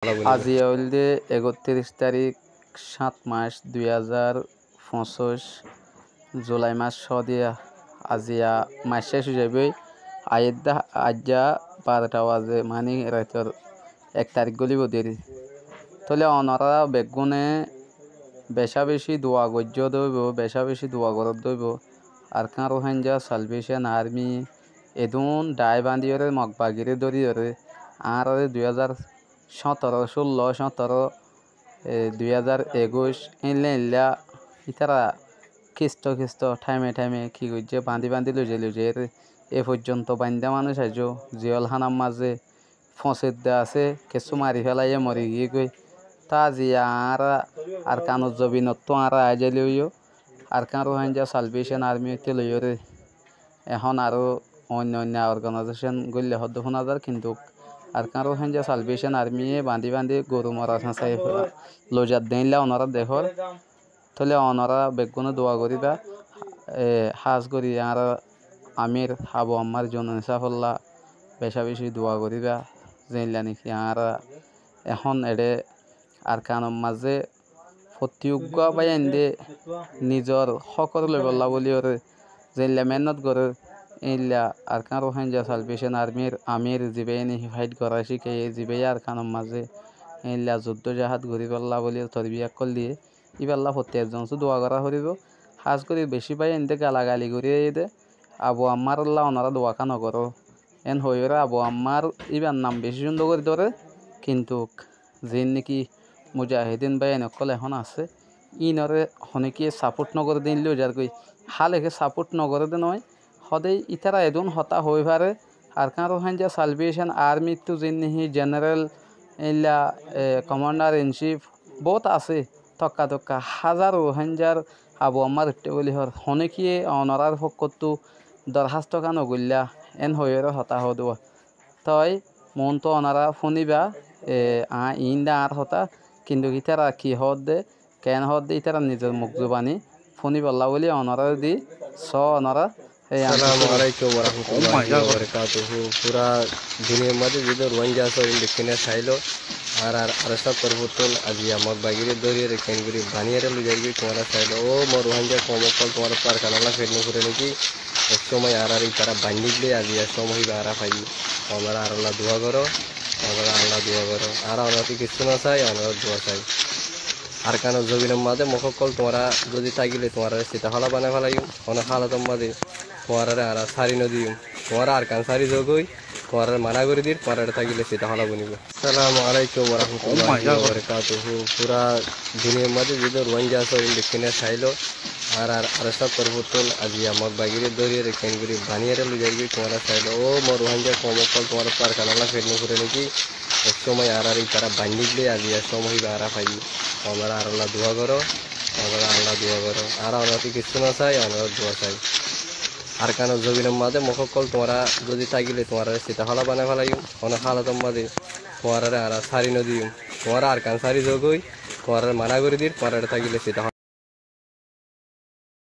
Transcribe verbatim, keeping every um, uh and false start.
Aziya óilde ekottiríc tarík, háñt mac, dui házar foñsíc, Julai mac códiya. Aziya mac céc ói zaibói. Aiyédde aijja barota baze, mani raitor ek tarík gólibou deri. Tóile onorá beggúne becá-becí dua goijjó dóibou, becá-becí dua goródde óibou. Arkán Rohingya Salvation Army edún dhaái bañdíyoré, Mok bagiré dóriyoré, añáráre dui házar cóñtoró, cúllo, cóñtoró, e, dui házar ekúic, éilla éilla ítara kisto kisto, thaime thaime ki goijjé, bañdí bañdí loizai loizaiyóre e foijjonto baindá manúic aijjó, ziyól hánat mazé foñsedde asé, kessú mari félaiyé mori giyégoi. Tá aziya añára Arkanor zobinottú añára aái zaileyó, Arkán Rohingya Salvation Army óitte loiyóre ehón aró oinno oinno organaizécon goille hoddé fúna zar, kintu Arkán Rohingya Salvation Armyye bañdí bañdí goru mora sañsai loizadde éilla onorá dekór. Tóile onorá beggúne dua goríba, e, hás gorí añára amir Abu Ammár Jununi sáfolla becá-becí dua goríba, zeilla niki añára ehón eçé Arkanor mazé fottí uggúa báiyainde nizor hókor loibollá bóliyoré zeilla meénnot gorér, éilla Arkán Rohingya Salvation Armyr amir zibáye niki fáit gorá cíkaiyé, zibáye Arkanor mazé éilla zuddó jahad goríbollá bóliyoré torbiya ókkol diyé, íballá fottí ekzon ottú dua gorá foribóu. Hás gorí bicí báiyainde galagali gorí aiyéde, Abu Ammárollá onorá dua ká nogoró. Eén hoiyóre Abu Ammár íbar nam bicí cúndor gorí dóre, kintu ziín niki mujahidin báiyain ókkol ehón asé, íinoré honíkiye sapót nogoré dé íin loi zargói. Háleké sapót nogoré dé noói, hóde ítara edún hotá hoói faré, Arkán Rohingya Salvation Armyttú ziín niki jeneral éilla, e, commander in chief boóut asé, tokka tokka házar Rohingyar Abu Ammár uiththé bóli hoór. Honíkiye onorár fokkóttu dorhásto ká nogoillá, eén hoiyóre hotá hoódde. Toi moóntu onorá fúniba, e, aññí iín de añár hotá, kintu ítara ki hoódde, keén hoódde, ítara nizor muk zubani fúnibollá bóli onoráre di, só onorá, e, aññí Assalamu alaikum warahmatullahi wabarakatuhu. Fura duniyar mazé zedún Rohingya asó, ín bekkúne sailó. Añárar, añárar sóttor futtún aziya Mok bagiré dóriyeré keéngorí baníyeré loizaigói tuáñra sailó. Ó mor Rohingya koum ókkol, tuáñrattú Arkanolla fet nofure néki? Ek cómoi añáráre ítara baindíl dé, aziya cómoi híba añára faiyí. Onorá añárálla dua goró, onorá añárálla dua goró. Añára onoráttu kessú nosai, onorár dua sai. Arkanor zobinor mazé Mok ókkol tuáñra zodi tákile tuáñráre sitahóla banai félaiyum. Honó hálotor mazé tuáñráre añára sári nodiyum. Tuáñra Arkan sári zogói, tuáñráre maná gorí dir, tuáñráre tákile sitahóla bonibóu. Assalamu alaikum warahmatullahi wabarakatuhu. Fura duniyar mazé zedún Rohingya asó, ín bekkúne sailó. Añárar, añárar sóttor futtún aziya Mok bagiré dóriyeré keéngorí baníyeré loizaigói tuáñra sailó. Ó mor Rohingya koum ókkol, tuáñrattú Arkanolla fet nofure néki? Ek cómoi añáráre ítara baindíl dé, aziya cómoi híba añára faiyí. Onorá añárálla dua goró, onorá añárálla dua goró. Añára onoráttu kessú nosai, onorár dua sai. Arkanor zobinor mazé Mok ókkol tuáñra zodi tákile tuáñráre sitahóla banai félaiyum. Honó hálotor mazé tuáñráre añára sári nodiyum. Tuáñra Arkan sári zogói, tuáñráre maná gorí dir, tuáñráre tákile sitahóla